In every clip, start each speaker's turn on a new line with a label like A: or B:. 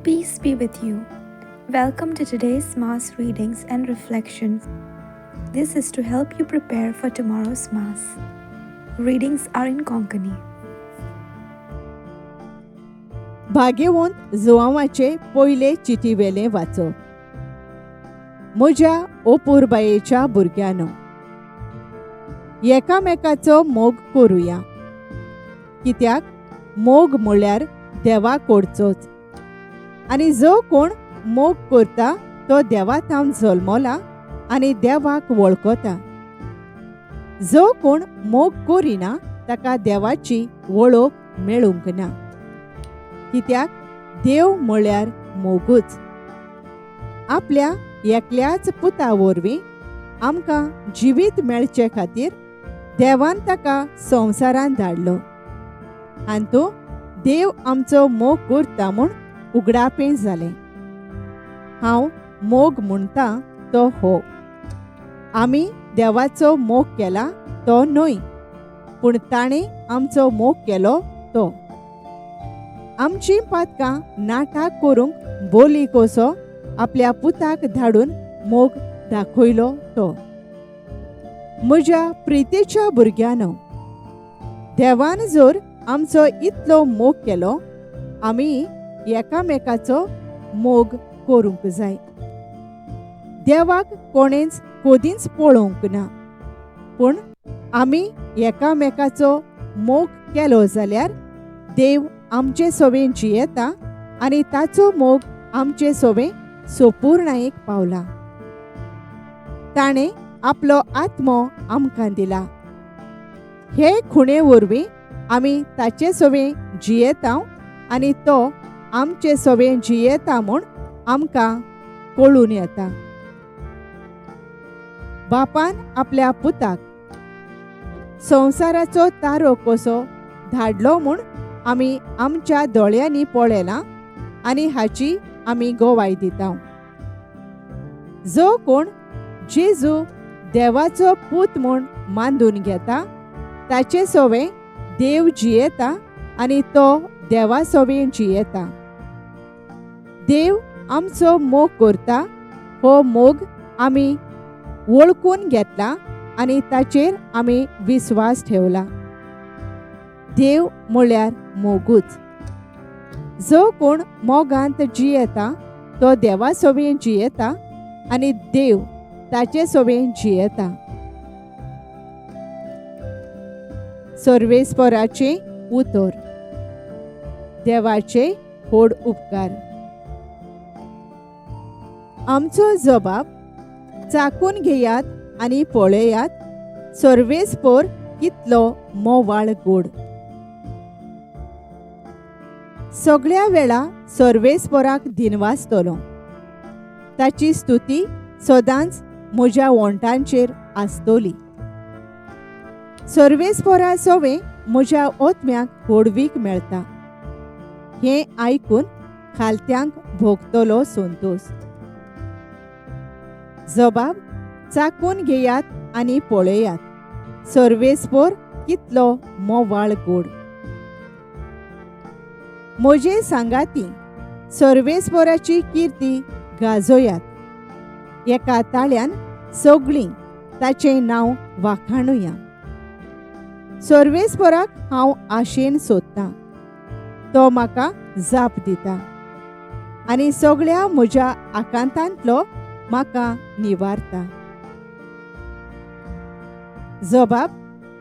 A: Peace be with you. Welcome to today's Mass readings and reflections. This is to help you prepare for tomorrow's Mass. Readings are in Konkani.
B: भाग्यवंत जुवांवाचे पयले चिटीवेलें वाचप. म्हज्या ओपुरबायेच्या भुरग्यांनो, एकामेकाचो मोग करुया, कित्याक मोग म्हळ्यार देवा कडचोच, आनी जो कोण मोग करता तो देवा थावन जल्मला आनी देवाक वळखता. जो कोण मोग करिना ताका देवाची वळख मेळूंक ना, कित्याक देव म्हळ्यार मोगूच. आपल्या एकल्याच पुता वरवीं आमकां जिवीत मेळचे खातीर देवान ताका संवसारांत धाडलो. हातूंत देव आमचो मोग करता म्हूण उगडापें जालें. हांव मोग म्हणटा तो हो, आमी देवाचो मोग केला तो न्हय, पूण ताणें आमचो मोग केलो तो. आमचीं पातकां नाटाक करूंक बोली कसो आपल्या पुताक धाडून मोग दाखयलो तो. म्हज्या प्रितीच्या भुरग्यांनो, देवान जर आमचो इतलो मोग केलो, आमी एकामेकाचो मोग करूंक जाय. देवाक कोणेंच कदींच पळोवंक ना, पूण आमी एकामेकाचो मोग केलो जाल्यार देव आमचे सवें जियेता आनी ताचो मोग आमचे सवें सोपूर्णायेक पावला. ताणें आपलो आत्मो आमकां दिला. हे खुणे वरवीं आमी ताचे सवें जियेता आनी तो आमचे सवें जियेता म्हूण आमकां कळून येता. बापान आपल्या पुताक संवसाराचो तारो कसो धाडलो म्हूण आमी आमच्या दोळ्यांनी पळयलां आनी हाची आमी गोवाय दिता. जो कोण जेजू देवाचो पूत म्हूण मानून घेता ताचे सवें देव जियेता आनी तो देवा सवें जियेता. देव आमचो मोग करता, हो मोग आमी वळखून घेतला आनी ताचेर आमी विस्वास ठेवला. देव म्हळ्यार मोगूच. जो कोण मोगांत जियेता तो देवा सवें जियेता आनी देव ताचे सवें जियेता. सर्वेस्पराचें उतर. देवाचे व्हड उपकार. आमचो जबाब चाकून घेयात आनी पळयात सर्वेस्पर कितलो मोवाळ गोड. सगळ्या वेळा सर्वेस्पराक दिनवासतलो, ताची स्तुती सदांच म्हज्या ओंठांचेर आसतली. सर्वेस्परा सवें म्हज्या ओतम्याक व्हडवीक मेळटा, हें आयकून खालत्यांक भोगतलो संतोश. जबाब चाकून घेयात आनी पळयात सर्वेस्पर कितलो मोवाळ गोड. म्हजे सांगाती सर्वेस्पराची किर्ती गाजोयात, एका ताळ्यान सगळीं ताचें नांव वाखाणुया. सर्वेस्पराक हांव आशेन सोदतां, तो म्हाका जाप दिता आनी सगळ्या म्हज्या आकांतांतलो म्हाका निवारता. जबाब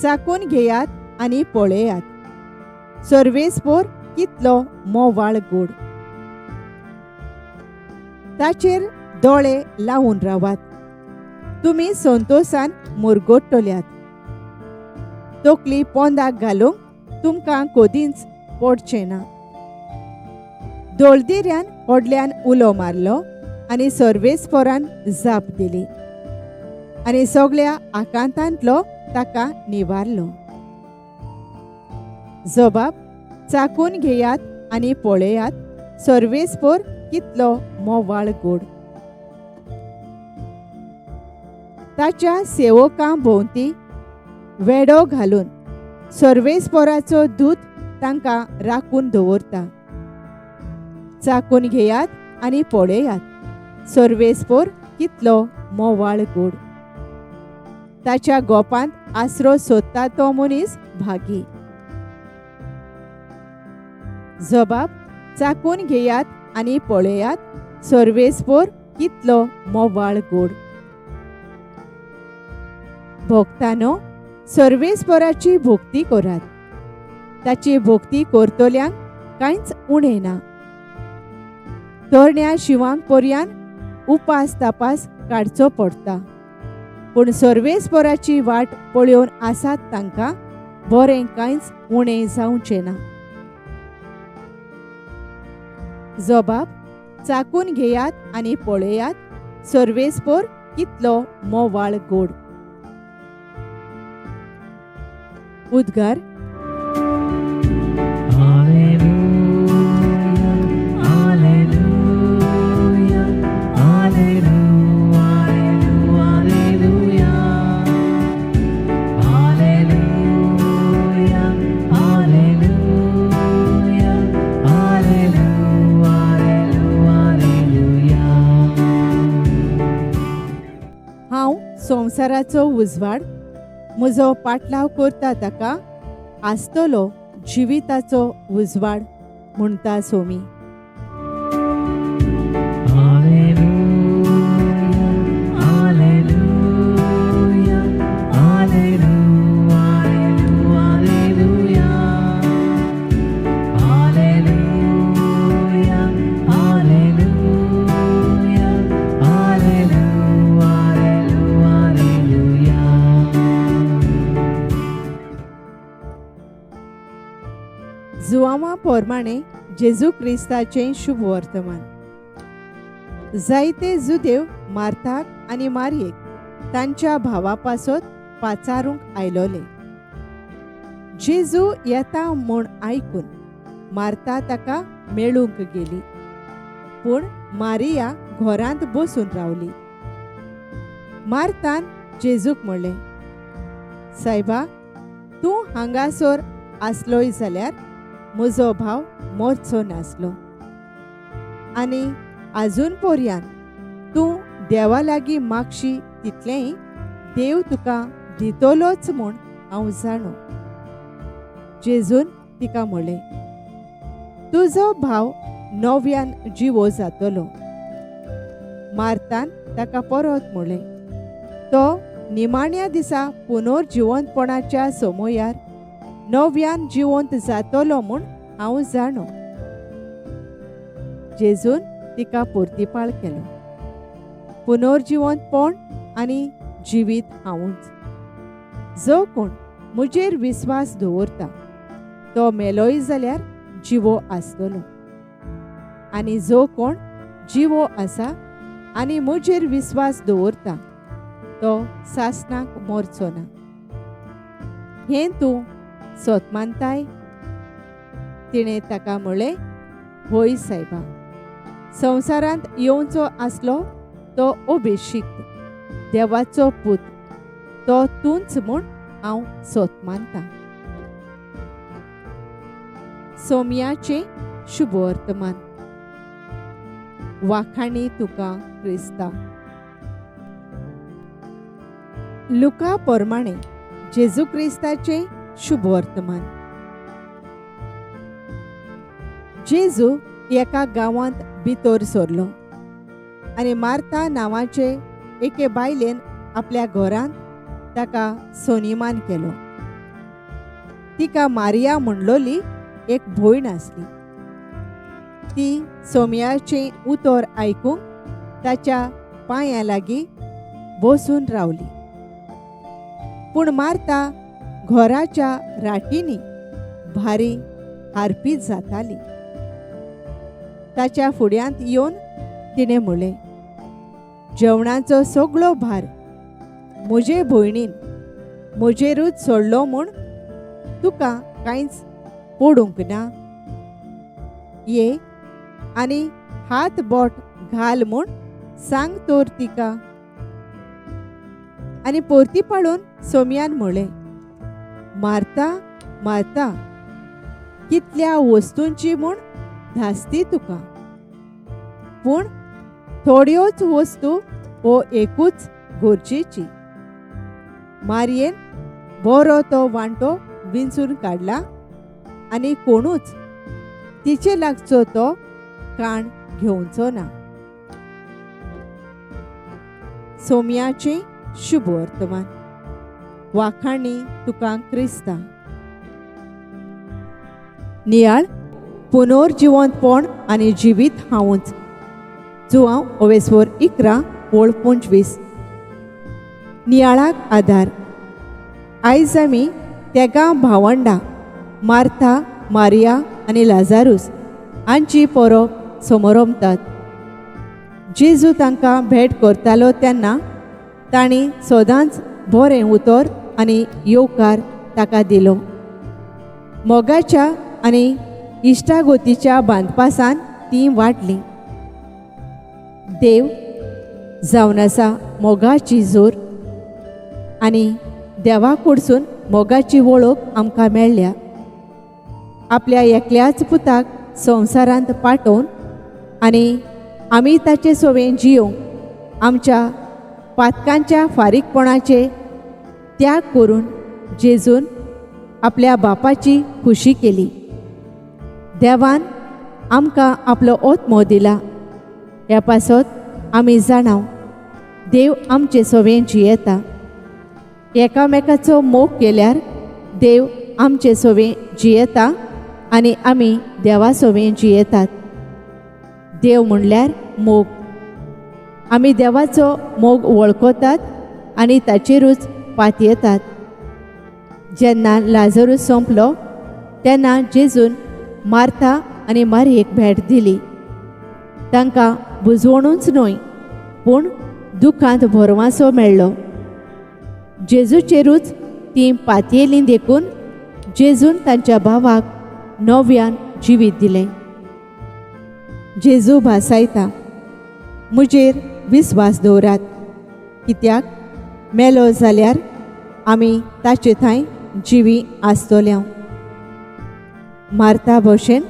B: चाकून घेयात आनी पळयात सर्वेस्पर कितलो मोवाळ गोड. ताचेर दोळे लावन रावात, तुमी संतोशान मुरगोट्टल्यात. तकली पोंदाक घालूंक तुमकां कदींच पडचें ना. दोळदिऱ्यान व्हडल्यान उलो मारलो आनी सर्वेस्परान जाप दिली आनी सगळ्या आकांतांतलो ताका निवारलो. जबाब चाकून घेयात आनी पळयात सर्वेस्पर कितलो मोवाळ गोड. ताच्या सेवकां भोंवती वेडो घालून सर्वेस्पराचो दूत तांकां राखून दवरता. चाकून घेयात आनी पळयात, सर्वेस्पोर कितलो मोवाळ गोड. ताच्या गोपांत आसरो सोदता तो मनीस भागी. जबाब चाकून घेयात आनी पळयात, सर्वेस्पोर कितलो मोवाळ गोड. भोक्तानो, सर्वेस्पोराची भोक्ती करात. ताची भोक्ती करतल्यांक कांयच उणें ना. तरण्या शिवांक पर्यान उपास तापास काडचो पडटा, पूण सर्वेस्पोराची वाट पळोवन आसात तांकां बरें कांयच उणें जावचें ना. जबाब चाकून घेयात आनी पळयात, सर्वेस्पोर कितलो मोवाळ गोड. उद्गार. हांव संवसाराचो उजवाड, म्हजो पाटलाव करता ताका आसतलो जिविताचो उजवाड म्हणटा सोमी. जुआंवा पोरमाणे जेजू क्रिस्ताचें शुभ वर्तमान. जायते जुदेव मार्थाक आनी मारयेक तांच्या भावा पासत पाचारूंक आयलोले. जेजू येता म्हूण आयकून मार्था ताका मेळूंक गेली, पूण मारिया घरांत बसून रावली. मार्थान जेजूक म्हणलें, सायबा, तूं हांगासर आसलोय जाल्यार म्हजो भाव मरचो नासलो. आनी आजून पर्यान तूं देवा लागीं मागशी तितलेंय देव तुका दितलोच म्हूण हांव जाणो. जेजून तिका म्हणलें, तुजो भाव नव्यान जिवो जातलो. मार्तान ताका परत म्हणलें, तो निमाण्या दिसा पुनर्जिवंतपणाच्या समयार नव्यान जिवंत जातलो म्हूण हांव जाणो. जेजून तिका पुर्तीपाळ केलो, पुनर्जिवंतपण आनी जिवीत हांवूच. जो कोण म्हजेर विस्वास दवरता तो मेलोय जाल्यार जिवो आसतलो, आनी जो कोण जिवो आसा आनी म्हजेर विस्वास दवरता तो सासणाक मरचो ना. हें तूं सत मानताय? तिणें ताका म्हणलें, होय सायबा, संवसारांत येवचो आसलो तो अभिषिक्त देवाचो पूत तो तूंच म्हूण हांव सत मानतां. सोम्याचें शुभ वर्तमान. वाखाणी तुका क्रिस्ता. लुका प्रमाणे जेजू क्रिस्ताचें शुभ वर्तमान. जेजू एका गांवांत भितर सरलो आनी मार्था नांवाचे एके बायलेन आपल्या घरांत ताका सोनिमान केलो. तिका मारिया म्हणलोली एक भयण आसली. ती सोम्याचें उतर आयकूंक ताच्या पांयां लागीं बसून रावली. पूण मार्था घराच्या राटींनी भारी हारपीत जाताली. ताच्या फुड्यांत येवन तिणें म्हणलें, जेवणाचो सगळो भार म्हजे भयणीन म्हजेरूच सोडलो म्हूण तुका कांयच पडूंक ना. ये आनी हात बोट घाल म्हूण सांग तर तिका. आनी परती पाळून सोम्यान म्हणलें, मार्था मार्था, कितल्या वस्तूंची म्हूण धास्ती तुका, पूण थोड्योच वस्तू वो एकूच गरजेची. मारयेन बरो तो वांटो विंचून काडला आनी कोणूच तिचे लागचो तो काण घेवचो ना. सोम्याचें शुभ वर्तमान. वाखाणी तुका क्रिस्ता. नियाळ पुनर्जिवंतपण आनी जिवीत हांवूच. जुवांव ओवेस्वर 11 ओळ 25. नियाळाक आदार. आयज आमी तेगां भावंडां मार्था, मारिया आनी लाजारूस हांची परब समरमतात. जेजू तांकां भेट करतालो तेन्ना तांणी सदांच बरें उतर आनी येवकार ताका दिलो. मोगाच्या आनी इश्टागोतीच्या बांदपासान ती वाडली. देव जावन आसा मोगाची जोर आनी देवा कडसून मोगाची वळख आमकां मेळ्ळ्या. आपल्या एकल्याच पुताक संवसारांत पाठोवन आनी आमी ताचे सोवें जियोवंक आमच्या पातकांच्या फारीकपणाचे त्याग करून जेजून आपल्या बापाची खुशी केली. देवान आमकां आपलो आत्मो दिला. ह्या पासत आमी जाणाव देव आमचे सोवें जियेता. एकामेकाचो मोग केल्यार देव आमचे सोवें जियेता आनी आमी देवा सोवें जियेतात. देव म्हणल्यार मोग. आमी देवाचो मोग वळखतात आनी ताचेरूच पातयेतात. जेन्ना लाजरूस सोंपलो तेन्ना जेजून मार्था आनी मारयेक भेट दिली. तांकां बुजवणूच न्हय पूण दुखांत भरवासो मेळ्ळो. जेजूचेरूच तीं पातयेलीं देखून जेजून तांच्या भावाक नव्यान जिवीत दिलें. जेजू भासायता, म्हजेर विस्वास दवरात, कित्याक मेलो जाल्यार आमी ताचे थंय जिवी आसतले. मार्था भशेन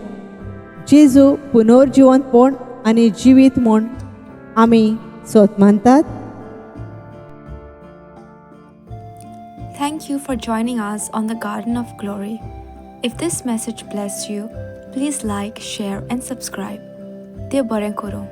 B: जेजू पुनर्जिवंतपण आनी जिवीत म्हूण आमी सोत मानतात.
A: Thank you for joining us on the Garden of Glory. If this message blessed you, please like, share, and subscribe. देव बरें करूं.